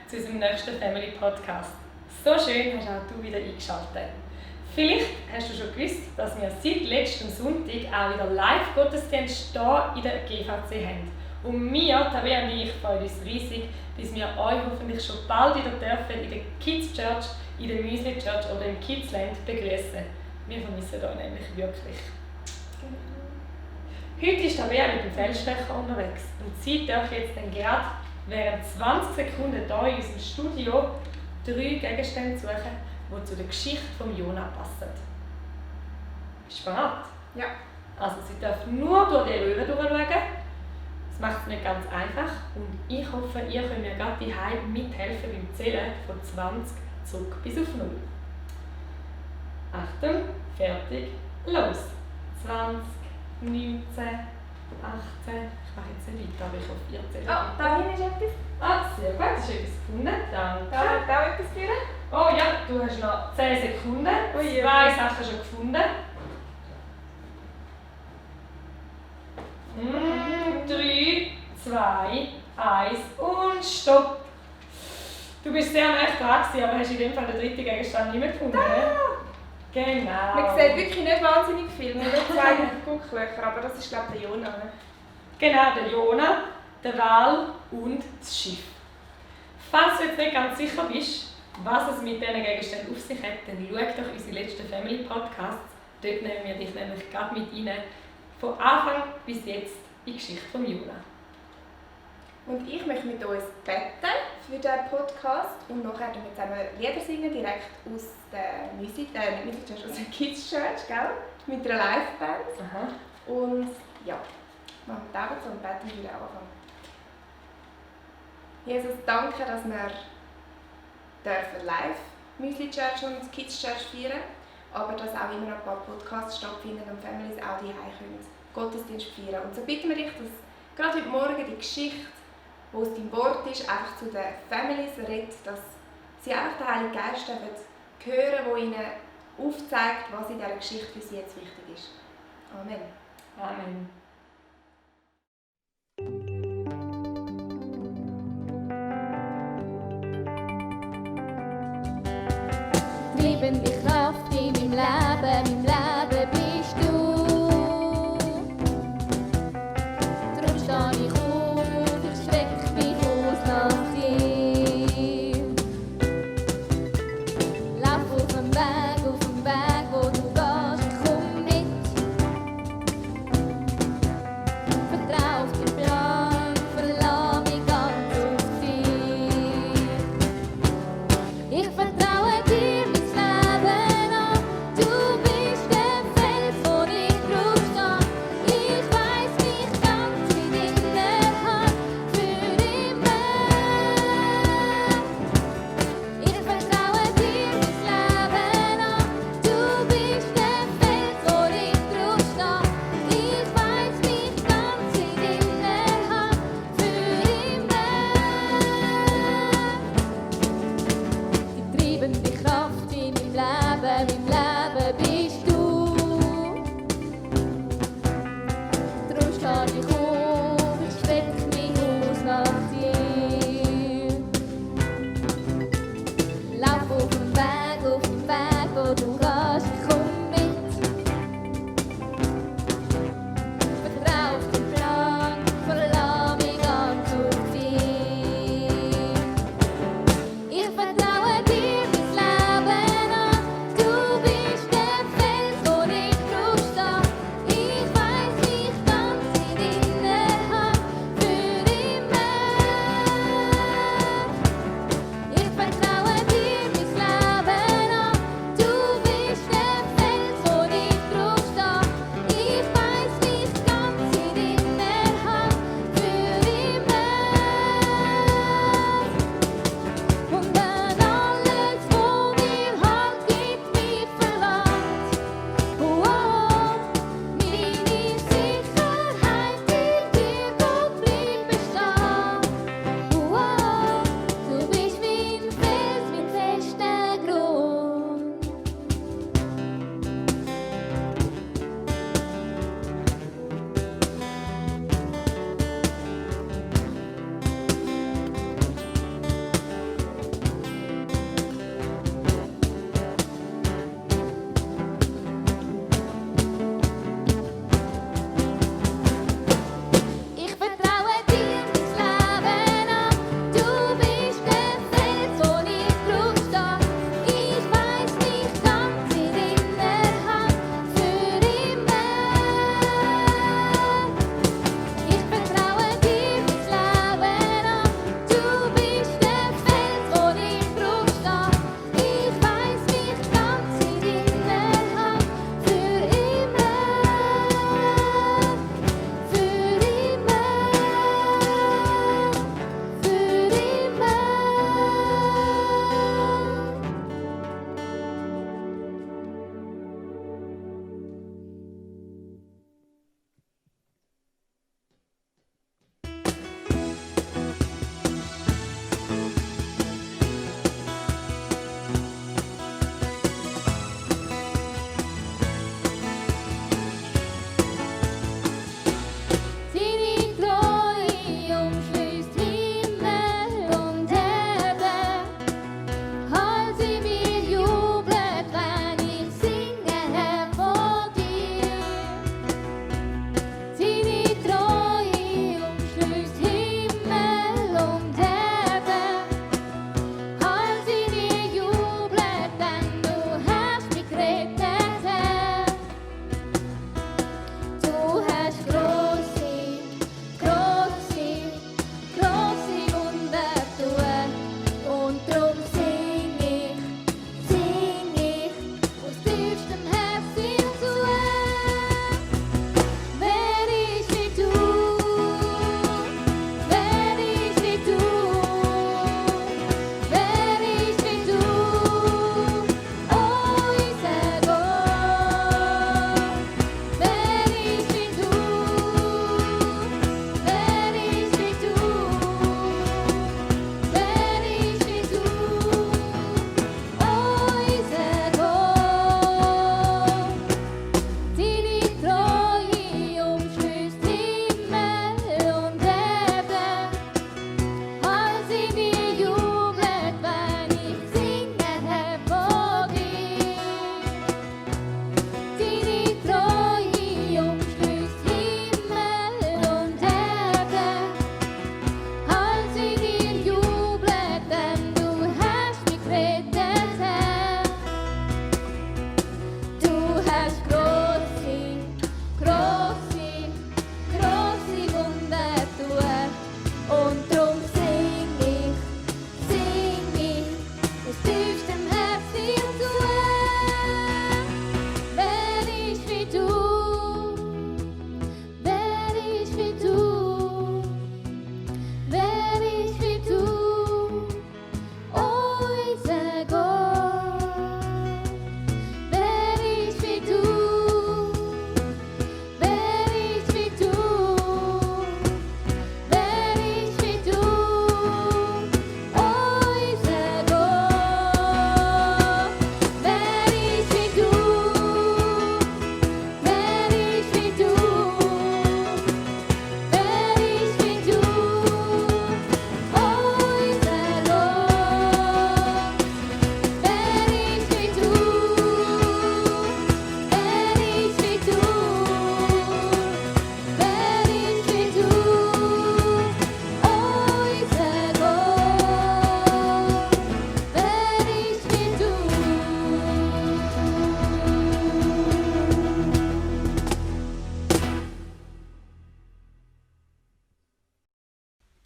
zu unserem nächsten Family Podcast. So schön hast auch du wieder eingeschaltet. Vielleicht hast du schon gewusst, dass wir seit letztem Sonntag auch wieder Live-Gottesdienst hier in der GVC haben. Und wir, Tabea und ich, freuen uns riesig, bis wir euch hoffentlich schon bald wieder dürfen in der Kids Church, in der Müsli Church oder im Kidsland begrüßen. Wir vermissen euch nämlich wirklich. Heute ist Tabea mit dem Feldstecher unterwegs und sie darf jetzt dann gerade während 20 Sekunden hier in unserem Studio 3 Gegenstände suchen, die zu der Geschichte von Jona passen. Bist du bereit? Ja. Also sie darf nur durch die Röhre durchschauen. Das macht es nicht ganz einfach und ich hoffe, ihr könnt mir gerade daheim mithelfen beim Zählen von 20 zurück bis auf 0. Achtung, fertig, los! 20, 19, 18, ich mache jetzt nicht weiter, aber ich hoffe, ihr zählt weiter. Da hinten ist etwas. Sehr gut, hast du etwas gefunden? Danke. Da hat auch etwas führen. Oh ja, du hast noch 10 Sekunden. Ui, 2 Sachen schon gefunden. 3, 2, 1 und stopp! Du bist sehr nah dran, aber hast in dem Fall den dritten Gegenstand nicht mehr gefunden. Genau. Man sieht wirklich nicht wahnsinnig viel, nur 2 Gucklöcher, aber das ist glaube ich der Jona. Genau, der Jona, der Wal und das Schiff. Falls du jetzt nicht ganz sicher bist, was es mit diesen Gegenständen auf sich hat, dann schau doch unsere letzten Family Podcasts. Dort nehmen wir dich nämlich gerade mit rein, von Anfang bis jetzt in die Geschichte von Jona. Und ich möchte mit uns beten für diesen Podcast und nachher wir zusammen Lieder singen, direkt aus der aus der Kids Church, gell? Mit einer Liveband. Aha. Und ja, machen wir die Augen zu und beten wieder anfangen. Jesus, danke, dass wir live Müsli Church und Kids Church feiern, aber dass auch immer noch ein paar Podcasts stattfinden und Families auch die können Gottesdienst feiern. Und so bitten wir dich, dass gerade heute Morgen die Geschichte, die aus deinem Wort ist, einfach zu den Families redet, dass sie einfach den Heiligen Geist hören, der ihnen aufzeigt, was in dieser Geschichte für sie jetzt wichtig ist. Amen. Amen. Treibende Kraft in meinem Leben bist du. Darum stehe ich auf, ich strecke mich aus nach dir. Lauf auf dem Weg, wo du gehst, ich komm mit.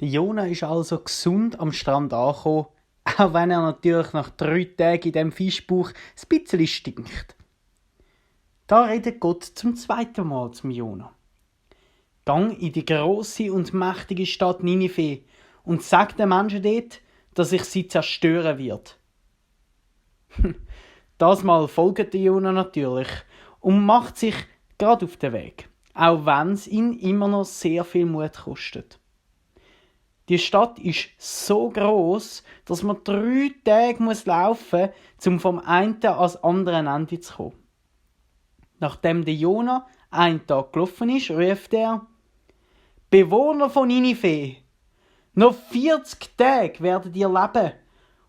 Der Jona ist also gesund am Strand angekommen, auch wenn er natürlich nach 3 Tagen in dem Fischbauch ein bisschen stinkt. Da redet Gott zum 2. Mal zum Jona. Gang in die grosse und mächtige Stadt Ninive und sag den Menschen dort, dass ich sie zerstören wird. Das Mal folgt der Jona natürlich und macht sich gerade auf den Weg, auch wenn es ihn immer noch sehr viel Mut kostet. Die Stadt ist so groß, dass man 3 Tage laufen muss, um vom einen ans andere Ende zu kommen. Nachdem der Jona einen Tag gelaufen ist, ruft er: Bewohner von Ninive, noch 40 Tage werdet ihr leben,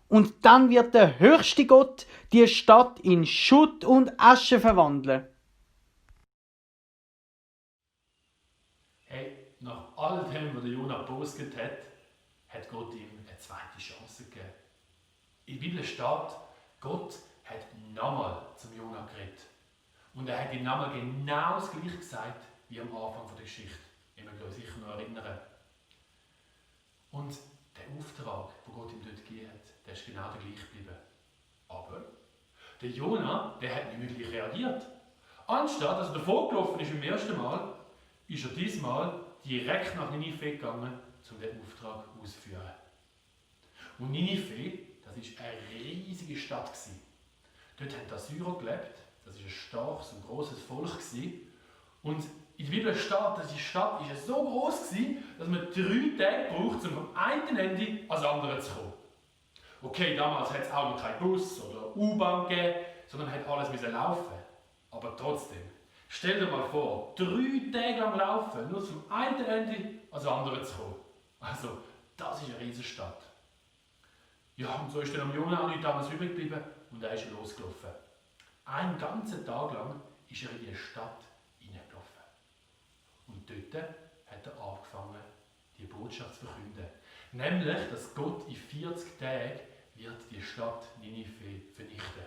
und dann wird der höchste Gott die Stadt in Schutt und Asche verwandeln. Hey, nach all dem, was der Jona gepostet hat Gott ihm eine zweite Chance gegeben. In der Bibel steht, Gott hat nochmal zum Jona geredet. Und er hat ihm nochmal genau das Gleiche gesagt wie am Anfang der Geschichte. Ihr mögt euch sicher noch erinnern. Und der Auftrag, den Gott ihm dort gegeben hat, der ist genau der gleiche geblieben. Aber der Jona, der hat nicht wirklich reagiert. Anstatt dass er davor gelaufen ist beim ersten Mal, ist er diesmal direkt nach Ninive gegangen, um den Auftrag auszuführen. Und Ninive, das war eine riesige Stadt. Dort haben die Assyrer gelebt, das war ein starkes und grosses Volk. Und in der Bibel steht, dass die Stadt so groß war, dass man 3 Tage braucht, um vom einen Ende ans andere zu kommen. Okay, damals hat es auch noch keinen Bus oder U-Bahn gegeben, sondern hat alles laufen. Aber trotzdem, stell dir mal vor, 3 Tage lang laufen, nur zum einen Ende ans andere zu kommen. Also, das ist eine riesige Stadt. Ja, und so ist dann am Jona auch nicht damals übrig geblieben und er ist losgelaufen. Einen ganzen Tag lang ist er in die Stadt hineingelaufen. Und dort hat er angefangen, die Botschaft zu verkünden. Nämlich, dass Gott in 40 Tagen wird die Stadt Ninive vernichten.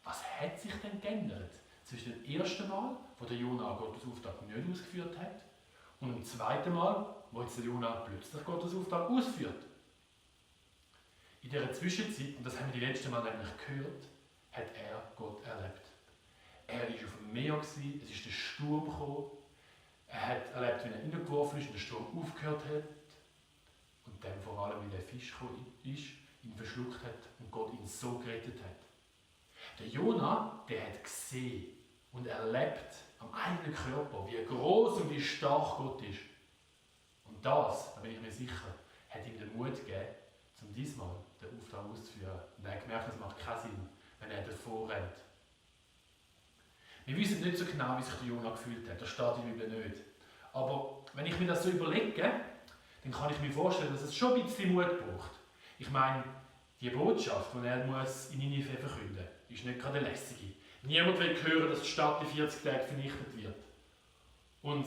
Was hat sich denn geändert zwischen dem ersten Mal, wo der Jona Gottes Auftrag nicht ausgeführt hat, und dem zweiten Mal, wo jetzt der Jona plötzlich Gottes Auftrag ausführt? In dieser Zwischenzeit, und das haben wir die letzten Mal nämlich gehört, hat er Gott erlebt. Er war auf dem Meer, es ist der Sturm gekommen, er hat erlebt, wie er hineingeworfen ist und der Sturm aufgehört hat und dann vor allem, wie der Fisch gekommen ist, ihn verschluckt hat und Gott ihn so gerettet hat. Der Jona, der hat gesehen und erlebt am eigenen Körper, wie groß und wie stark Gott ist. Und das, da bin ich mir sicher, hat ihm den Mut gegeben, um diesmal den Auftrag auszuführen. Und er hat gemerkt, es macht keinen Sinn, wenn er davor rennt. Wir wissen nicht so genau, wie sich der Jona gefühlt hat, das steht in der Bibel nicht. Aber wenn ich mir das so überlege, dann kann ich mir vorstellen, dass es schon ein bisschen Mut braucht. Ich meine, die Botschaft, die er muss in Ninive verkünden muss, ist nicht gerade eine lässige. Niemand will hören, dass die Stadt in 40 Tagen vernichtet wird. Und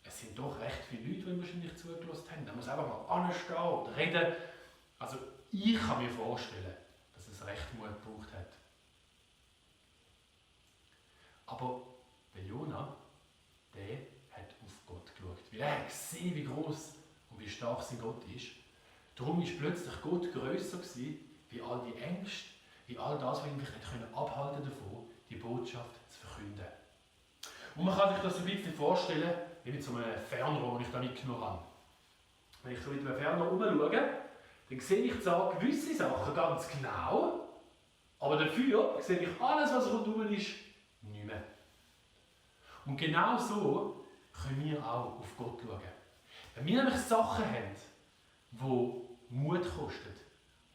es sind doch recht viele Leute, die ihm wahrscheinlich zugelassen haben. Da muss einfach mal anstehen und reden. Also ich kann mir vorstellen, dass es recht Mut gebraucht hat. Aber der Jona, der hat auf Gott geschaut. Weil er hat gesehen, wie groß und wie stark sein Gott ist. Darum war plötzlich Gott grösser gewesen, wie all die Ängste, wie all das, was ihn vielleicht abhalten davon, die Botschaft zu verkünden. Und man kann sich das so ein bisschen vorstellen, wie mit so einem Fernrohr, das ich da mitgenommen habe. Wenn ich so mit einem Fernrohr herumschaue, dann sehe ich zwar gewisse Sachen ganz genau, aber dafür sehe ich alles, was rundherum ist, nicht mehr. Und genau so können wir auch auf Gott schauen. Wenn wir nämlich Sachen haben, die Mut kosten,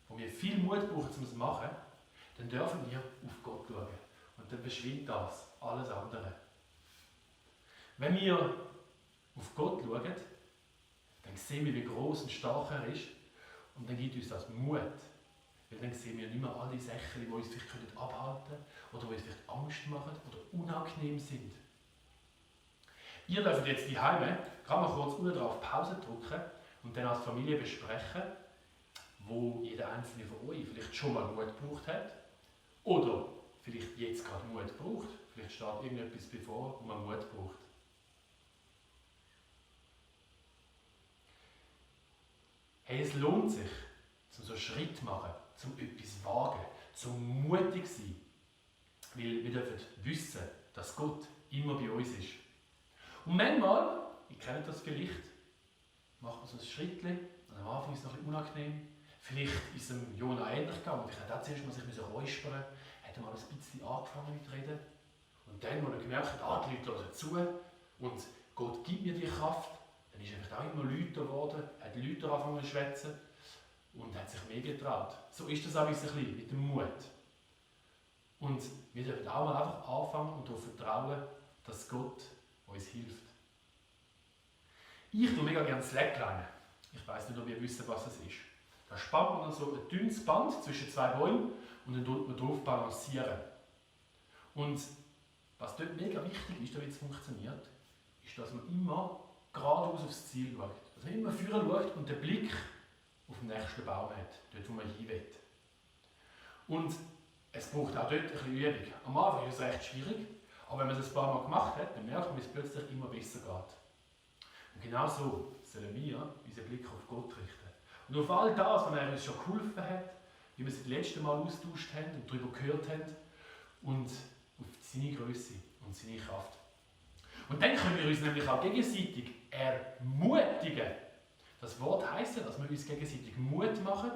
wo wir viel Mut brauchen, um es zu machen, dann dürfen wir auf Gott schauen. Und dann verschwindet das, alles andere. Wenn wir auf Gott schauen, dann sehen wir, wie groß und stark er ist. Und dann gibt uns das Mut. Weil dann sehen wir nicht mehr alle Sachen, die uns vielleicht abhalten können oder die uns vielleicht Angst machen oder unangenehm sind. Ihr dürft jetzt die Heime, kann man kurz unten drauf Pause drücken und dann als Familie besprechen, wo jeder einzelne von euch vielleicht schon mal Mut gebraucht hat oder vielleicht jetzt gerade Mut braucht. Vielleicht steht irgendetwas bevor, wo man Mut braucht. Hey, es lohnt sich, zum so einen Schritt zu machen, zum etwas wagen, zum mutig zu sein. Weil wir dürfen wissen, dass Gott immer bei uns ist. Und manchmal, ihr kennt das vielleicht, macht man so ein Schrittchen, und am Anfang ist es noch ein bisschen unangenehm. Vielleicht ist es dem Jona ähnlich gegangen. Ich hätte auch zuerst mal sich räuspern, hätte mal ein bisschen angefangen mit Reden. Und dann, als er gemerkt hat, die Leute hören zu und Gott gibt mir die Kraft, dann ist er vielleicht auch immer lauter geworden, hat Leute angefangen zu schwätzen und hat sich mehr getraut. So ist das auch ein bisschen mit dem Mut. Und wir dürfen auch mal einfach anfangen und darauf vertrauen, dass Gott uns hilft. Ich tue mega gerne Slackline. Ich weiss nicht, ob ihr wisst, was das ist. Da spannt man dann so ein dünnes Band zwischen zwei Bäumen und dann tut man drauf balancieren. Und was dort mega wichtig ist, damit es funktioniert, ist, dass man immer geradeaus aufs Ziel schaut. Dass man immer vorne schaut und den Blick auf den nächsten Baum hat, dort wo man hin will. Und es braucht auch dort ein bisschen Übung. Am Anfang ist es recht schwierig, aber wenn man es ein paar Mal gemacht hat, dann merkt man, wie es plötzlich immer besser geht. Und genau so sollen wir unseren Blick auf Gott richten. Und auf all das, was er uns schon geholfen hat, wie wir es das letzte Mal austauscht haben und darüber gehört haben, und auf seine Größe und seine Kraft. Und dann können wir uns nämlich auch gegenseitig ermutigen. Das Wort heisst ja, dass wir uns gegenseitig Mut machen,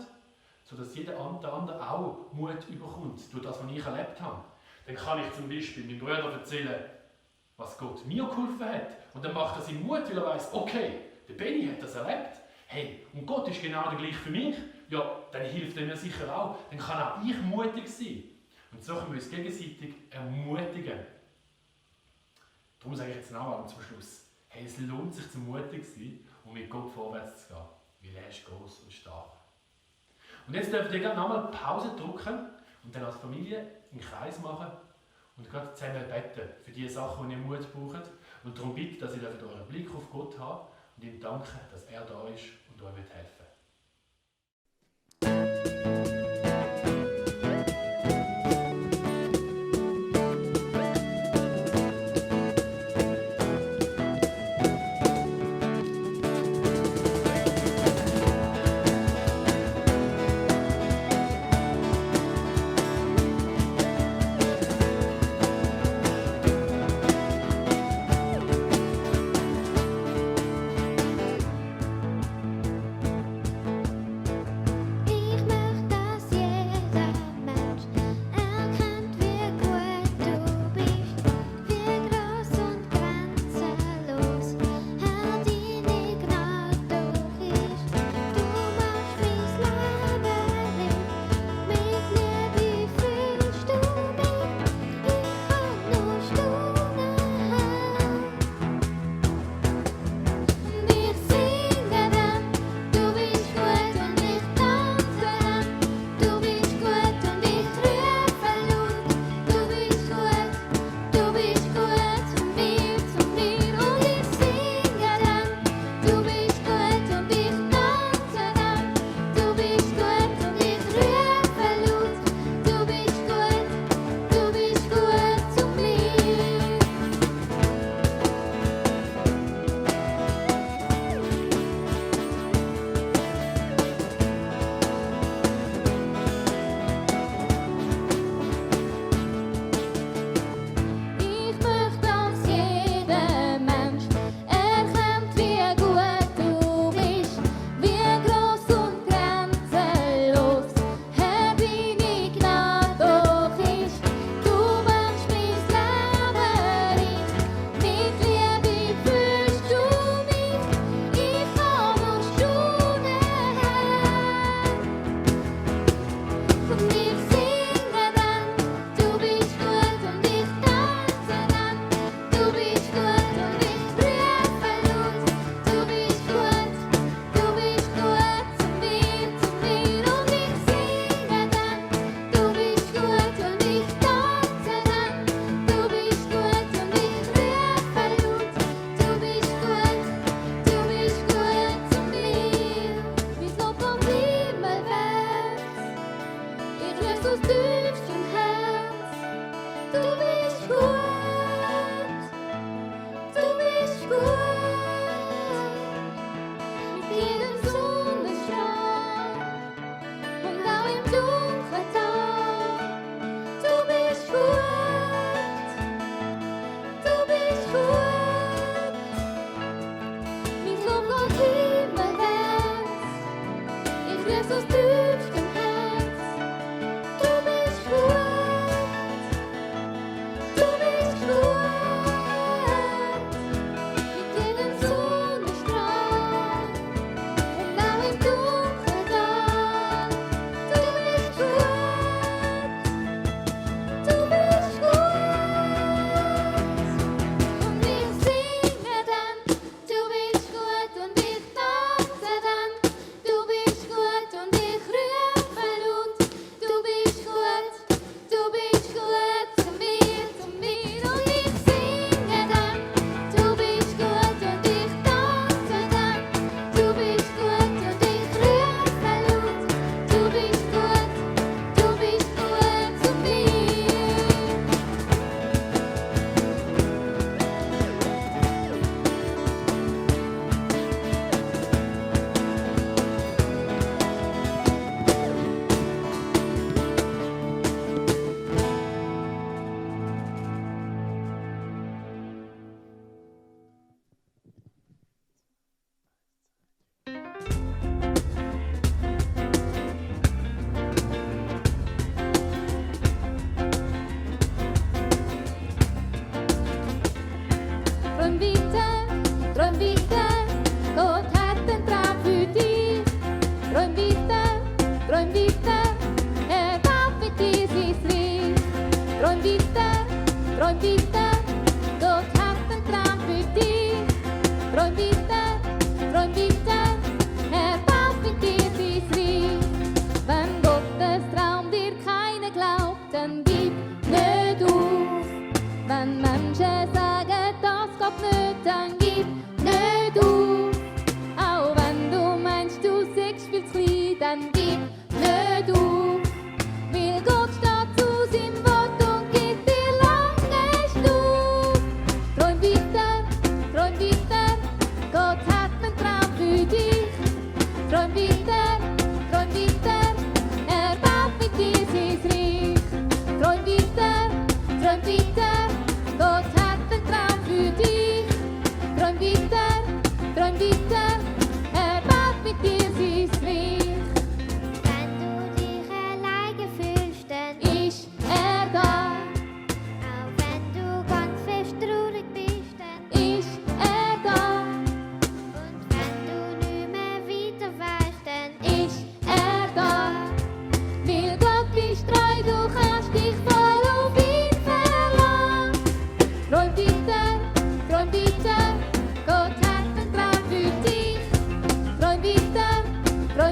sodass jeder andere auch Mut überkommt, durch das, was ich erlebt habe. Dann kann ich zum Beispiel meinem Bruder erzählen, was Gott mir geholfen hat. Und dann macht er seinen Mut, weil er weiss, okay, der Benni hat das erlebt. Hey, und Gott ist genau der gleiche für mich. Ja, dann hilft er mir sicher auch. Dann kann auch ich mutig sein. Und so können wir uns gegenseitig ermutigen. Darum sage ich jetzt noch zum Schluss, hey, es lohnt sich, zu mutig zu sein und mit Gott vorwärts zu gehen. Weil er ist gross und stark. Und jetzt dürft ihr gerade nochmal Pause drücken und dann als Familie einen Kreis machen und gerade zusammen beten für die Sachen, die ihr Mut braucht. Und darum bitte, dass ihr euren Blick auf Gott habt und ihm danken, dass er da ist und euch helfen will. Jeden Sonnenstrahl Träum weiter, Gott hat einen Traum für dich. Träum weiter, er baut mit dir sein Reich. Wenn Gottes Traum dir keiner glaubt, dann gib nicht auf. Wenn Menschen sagen, das geht nicht, dann gib nicht auf. Auch wenn du meinst, du seist viel zu klein, dann gib nicht auf. Weil Gott steht zu seinem Wort und gibt dir lange Stuf. Träum weiter, Gott hat einen Traum für dich. Träum weiter, er baut mit dir sein Reich. Träum weiter, Gott hat einen Traum für dich. Träum weiter, er baut mit dir sein Reich. Wenn du dich alleine fühlst, dann Ist er da, auch wenn du ganz fest traurig bist, dann ist er da, und wenn du nicht mehr weiter weißt, dann ist er da. Weil Gott ist treu, du kannst dich voll auf ihn verlassen. Träum weiter, Gott hat einen Traum für dich. Träum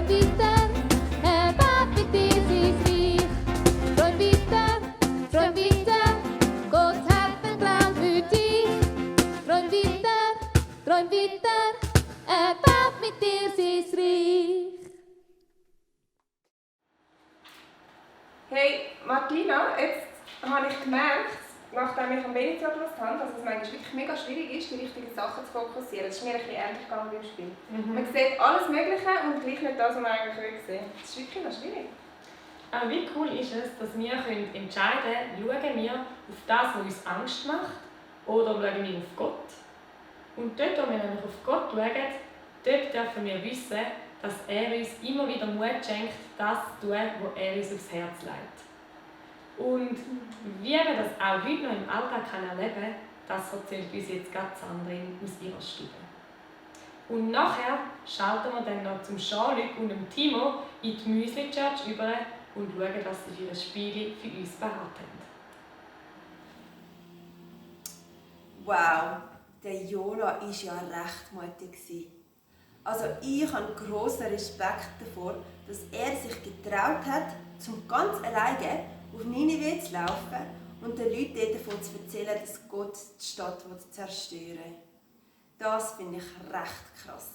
weiter, er baut mit dir sein Reich. Träum weiter, Gott hat einen Traum für dich. Träum weiter, er baut mit dir sein Reich. Hey Martina, jetzt habe ich gemerkt, nachdem ich am wenig zugelassen habe, dass es manchmal wirklich mega schwierig ist, die richtigen Sachen zu fokussieren. Das ist mir ein bisschen ähnlich gegangen beim Spiel. Man sieht alles Mögliche und gleich nicht das, was man eigentlich sehen will. Das ist wirklich noch schwierig. Aber wie cool ist es, dass wir entscheiden können, schauen wir auf das, was uns Angst macht, oder schauen wir auf Gott. Und dort, wo wir nämlich auf Gott schauen, dort dürfen wir wissen, dass er uns immer wieder Mut schenkt, das zu tun, was er uns aufs Herz legt. Und wie man das auch heute noch im Alltag erleben kann, das erzählt uns jetzt gerade Sandrine aus ihrer Stube. Und nachher schalten wir dann noch zum Jean-Luc und dem Timo in die Müsli Church über und schauen, dass sie für ein Spiel für uns parat haben. Wow, der Jona war ja recht mutig. Also ich habe grossen Respekt davor, dass er sich getraut hat, zum ganz alleine auf Ninive zu laufen und den Leuten davon zu erzählen, dass Gott die Stadt zerstören will. Das finde ich recht krass.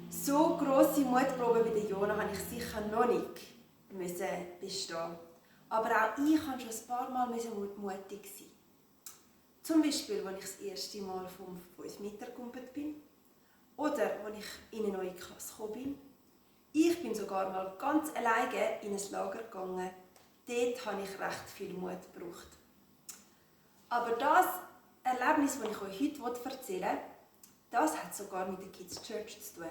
So grosse Mutproben wie der Jona habe ich sicher noch nicht bestehen. Aber auch ich musste schon ein paar Mal mutig sein. Zum Beispiel, als ich das erste Mal von uns mitgekommen bin. Oder als ich in eine neue Klasse gekommen bin. Ich bin sogar mal ganz alleine in ein Lager gegangen. Dort habe ich recht viel Mut gebraucht. Aber das Erlebnis, das ich euch heute erzählen will, das hat sogar mit der Kids Church zu tun.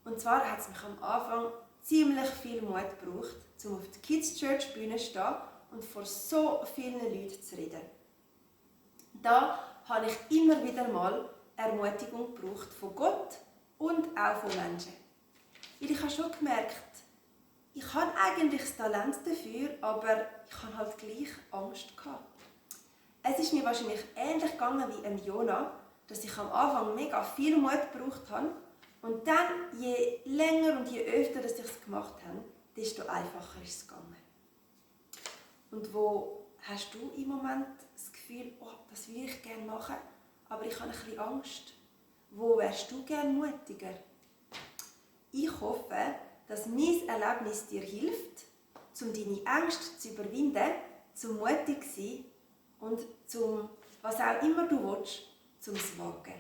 Und zwar hat es mich am Anfang ziemlich viel Mut gebraucht, um auf der Kids Church Bühne zu stehen und vor so vielen Leuten zu reden. Da habe ich immer wieder mal Ermutigung gebraucht von Gott und auch von Menschen. Weil ich habe schon gemerkt, ich habe eigentlich das Talent dafür, aber ich habe halt gleich Angst gehabt. Es ist mir wahrscheinlich ähnlich gegangen wie im Jona, dass ich am Anfang mega viel Mut gebraucht habe und dann, je länger und je öfter dass ich es gemacht habe, desto einfacher ist es gegangen. Und wo hast du im Moment das Gefühl, oh, das würde ich gerne machen, aber ich habe ein bisschen Angst? Wo wärst du gerne mutiger? Ich hoffe, dass mein Erlebnis dir hilft, um deine Ängste zu überwinden, zum mutig zu sein und zum, was auch immer du willst, zum es wagen.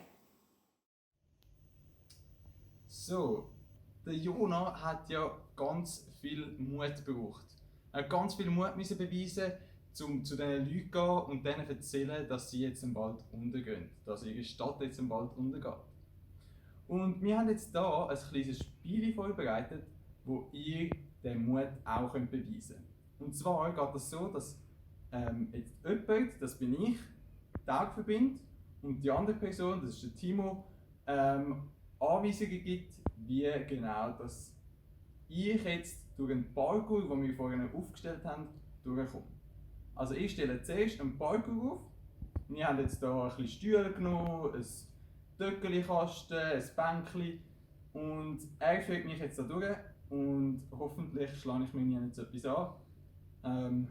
So, der Jona hat ja ganz viel Mut gebraucht. Er hat ganz viel Mut müssen beweisen, um zu diesen Leuten zu gehen und denen erzählen, dass sie jetzt im Wald untergehen, dass ihre Stadt jetzt im Wald untergeht. Und wir haben jetzt hier ein kleines Spiel vorbereitet, wo ihr den Mut auch beweisen könnt. Und zwar geht es so, dass jetzt jemand, das bin ich, die Augen verbindet und die andere Person, das ist der Timo, Anweisungen gibt, wie genau dass ich jetzt durch einen Parkour, den wir vorhin aufgestellt haben, durchkomme. Also ich stelle zuerst einen Balken auf. Wir haben jetzt hier ein bisschen Stühle genommen, ein Töckelkasten, ein Bänkchen. Und er führt mich jetzt da durch und hoffentlich schlage ich mir nicht so etwas an.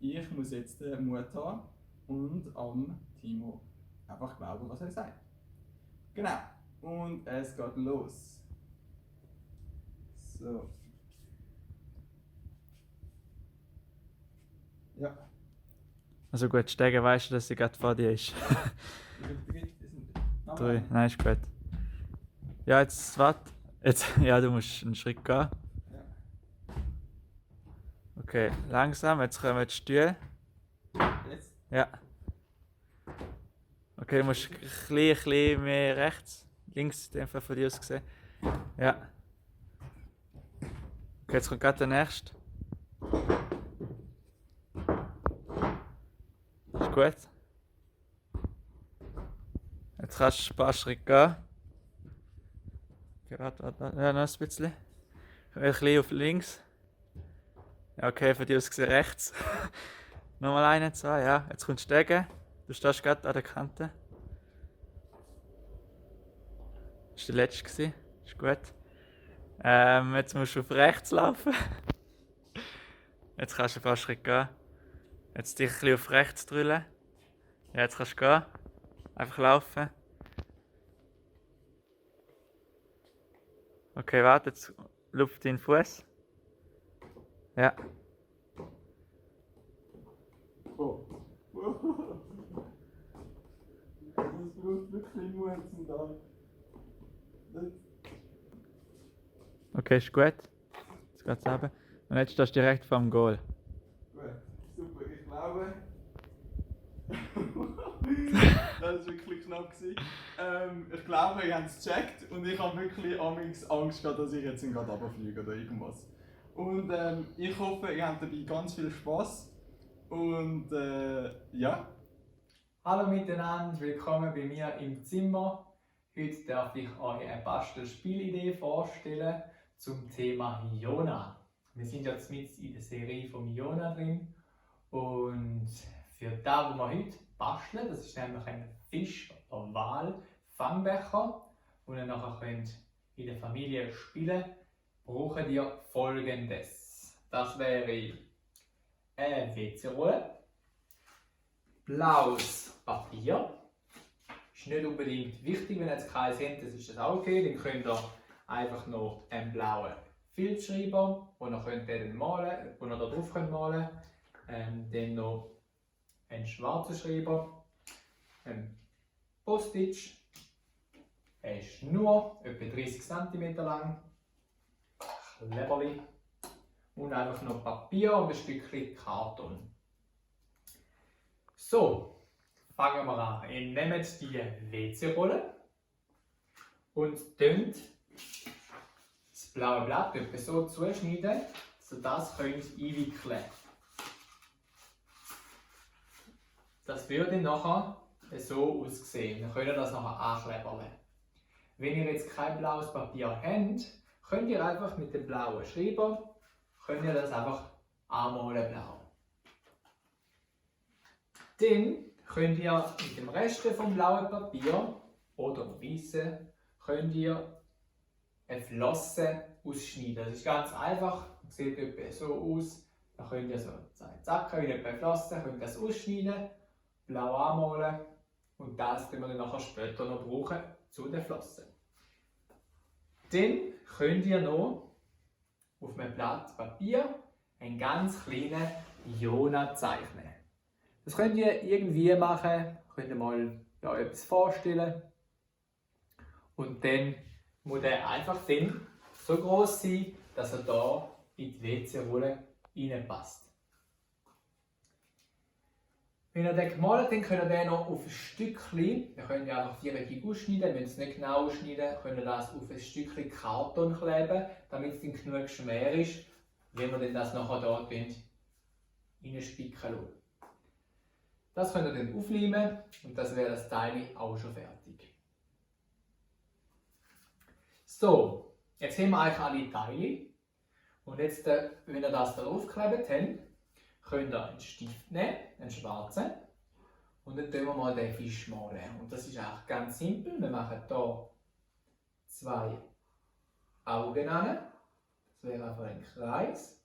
Ich muss jetzt den Mut haben und am Timo einfach glauben, was er sagt. Genau. Und es geht los. So. Ja. Also gut, steigen weißt du, dass sie gerade vor dir ist. 3. Nein, ist gut. Ja, jetzt warte. Jetzt, ja, du musst einen Schritt gehen. Okay, langsam, jetzt kommen die Stühle. Jetzt? Ja. Okay, du musst ein bisschen mehr rechts. Links, in dem Fall von dir aus gesehen. Ja. Okay, jetzt kommt gerade der nächste. Ist gut. Jetzt kannst du ein paar Schritte gehen. Okay, warte. Ja, noch ein bisschen. Ein bisschen auf links. Ja, okay, von dir aus gesehen rechts. Nochmal 1, 2, ja. Jetzt kommt Stegen. Du stehst gerade an der Kante. Das war der letzte. Ist gut. Jetzt musst du auf rechts laufen. Jetzt kannst du ein paar Schritte gehen. Jetzt dich ein bisschen auf rechts drüllen. Ja, jetzt kannst du gehen. Einfach laufen. Okay, warte, jetzt lupft deinen Fuß. Ja. Oh. Das braucht wirklich Mut zum da. Okay, ist gut. Jetzt geht's runter. Und jetzt stehst du direkt vor dem Goal. Gut, super, ich glaube. Das war wirklich knapp. Ich glaube, ihr habt es gecheckt und ich habe wirklich amigs Angst gehabt, dass ich jetzt gerade runterfliege oder irgendwas. Und ich hoffe, ihr habt dabei ganz viel Spaß. Und ja. Hallo miteinander, willkommen bei mir im Zimmer. Heute darf ich euch eine Bastelspielidee vorstellen zum Thema Jona. Wir sind jetzt mit in der Serie von Jona drin und für das, was wir heute basteln, das ist nämlich ein Fisch- oder Wal-Fangbecher, den ihr nachher könnt in der Familie spielen könnt, brauchen ihr Folgendes. Das wäre eine WC-Rolle, blaues Papier. Ist nicht unbedingt wichtig, wenn ihr jetzt keins habt, das ist das auch okay. Dann könnt ihr einfach noch einen blauen Filzschreiber, wo ihr könnt den malen, wo ihr da drauf könnt malen. Dann noch einen schwarzen Schreiber, ein Post-it, eine Schnur, etwa 30 cm lang, Kleberli und einfach noch Papier und ein Stückchen Karton. So, fangen wir an. Ihr nehmt die WC-Rolle und könnt das blaue Blatt etwa so zuschneiden, sodass ihr einwickeln könnt. Das würde nachher so aussehen. Dann könnt ihr das nachher anklebern. Wenn ihr jetzt kein blaues Papier habt, könnt ihr einfach mit dem blauen Schreiber das einfach anmalen blau. Dann könnt ihr mit dem Rest vom blauen Papier oder dem weißen könnt ihr eine Flosse ausschneiden. Das ist ganz einfach, sieht etwa so aus. Da könnt ihr so zacken, wie eine Flosse, könnt das ausschneiden, blau anmalen und das können wir dann nachher später noch brauchen zu den Flossen. Dann könnt ihr noch auf einem Blatt Papier einen ganz kleinen Jona zeichnen. Das könnt ihr irgendwie machen, könnt ihr mal etwas vorstellen. Und dann muss der einfach dann so groß sein, dass er da in die WC-Rolle reinpasst. Wenn ihr den gemalt habt, dann könnt ihr den noch auf ein Stückchen, ihr könnt ja einfach viereckig ausschneiden, wenn ihr es nicht genau ausschneiden, könnt ihr das auf ein Stückchen Karton kleben, damit es dann genug schwer ist, wenn wir das nachher da reinspicken lassen. Das könnt ihr dann aufleimen und das wäre das Teil auch schon fertig. So, jetzt haben wir eigentlich alle Teile und jetzt, wenn ihr das da aufgeklebt habt, könnt ihr einen Stift nehmen, einen schwarzen, und dann tun wir mal den Fisch malen. Und das ist eigentlich ganz simpel. Wir machen hier 2 Augen an. Das wäre einfach ein Kreis.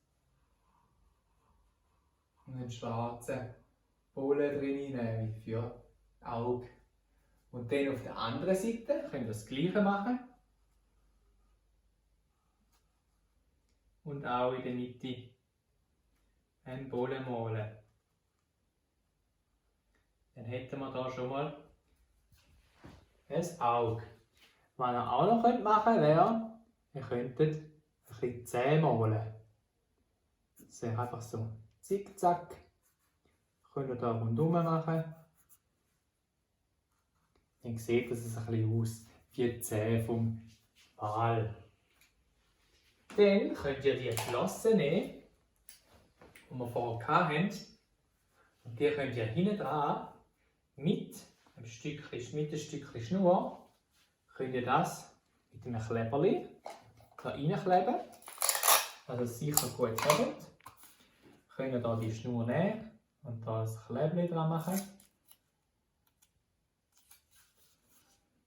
Und einen schwarzen Bolle drin nehmen für Auge. Und dann auf der anderen Seite könnt ihr das Gleiche machen. Und auch in der Mitte einen Bolle malen. Dann hätten wir hier schon mal ein Auge. Was ihr auch noch machen könnt, wäre, ihr könntet ein bisschen Zähne malen. Das wäre einfach so zickzack. Könnt ihr hier rundherum machen. Dann sieht es ein bisschen aus wie die Zähne vom Wal. Dann könnt ihr die Flossen nehmen, die wir vorher hatten, und die könnt ihr hinten dran mit einem Stückchen Schnur, könnt ihr das mit einem Kleberli da reinkleben, dass es sicher gut kommt. Könnt ihr hier die Schnur nehmen und da ein Klebli dran machen.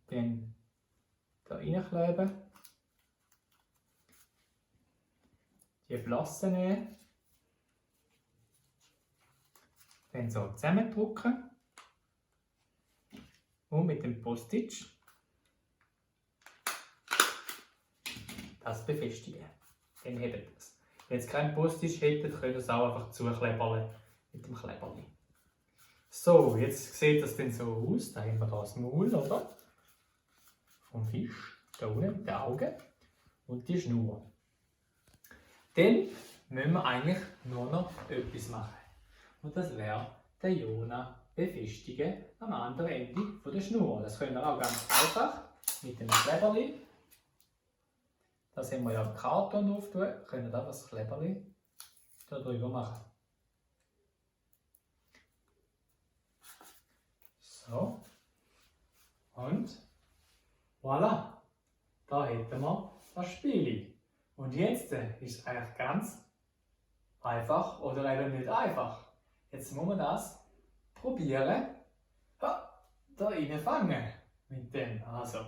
Dann da reinkleben. Die Flossen nehmen. Dann so zusammendrücken. Und mit dem Postage das befestigen. Dann habt ihr das. Wenn ihr kein Postage hättet, könnt ihr es auch einfach zuklebern mit dem Kleberli. So, jetzt sieht das dann so aus. Da haben wir hier das Maul, oder? Vom Fisch. Da unten die Augen und die Schnur. Dann müssen wir eigentlich nur noch etwas machen. Und das wäre den Jonah befestigen am anderen Ende der Schnur. Das können wir auch ganz einfach mit dem Kleberli. Das haben wir ja am Karton drauf tun. Können wir das Kleberli da drüber machen. So. Und voilà. Da hätten wir das Spiel. Und jetzt ist es eigentlich ganz einfach oder eben nicht einfach. Jetzt muss man das probieren. Ha, da rein fangen mit dem. Also,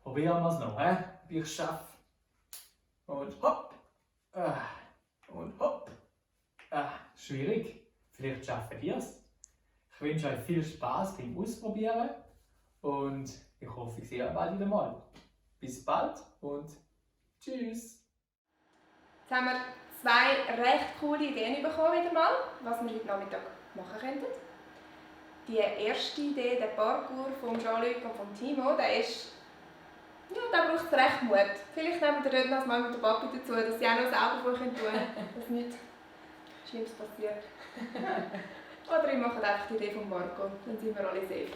probieren wir es noch. Ob ich es schaffe. Und hopp. Und hopp. Schwierig. Vielleicht schaffen ihr es. Ich wünsche euch viel Spaß beim Ausprobieren. Und ich hoffe, ich sehe euch bald wieder mal. Bis bald und tschüss. Jetzt haben wir 2 recht coole Ideen bekommen wieder mal, was wir heute Nachmittag machen könnten. Die erste Idee, der Parkour von Jean-Luc und von Timo, der ist, ja, da braucht es recht Mut. Vielleicht nehmen wir dort noch mal mit der Papi dazu, dass sie auch noch selber tun können, dass nichts Schlimmes passiert. Oder ich mache einfach die Idee von Marco, dann sind wir alle safe.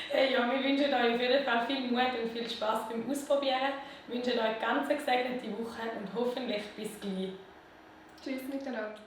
Hey, ja, wir wünschen euch auf jeden Fall viel Mut und viel Spaß beim Ausprobieren. Wir wünschen euch eine ganz gesegnete Woche und hoffentlich bis gleich. Tschüss miteinander.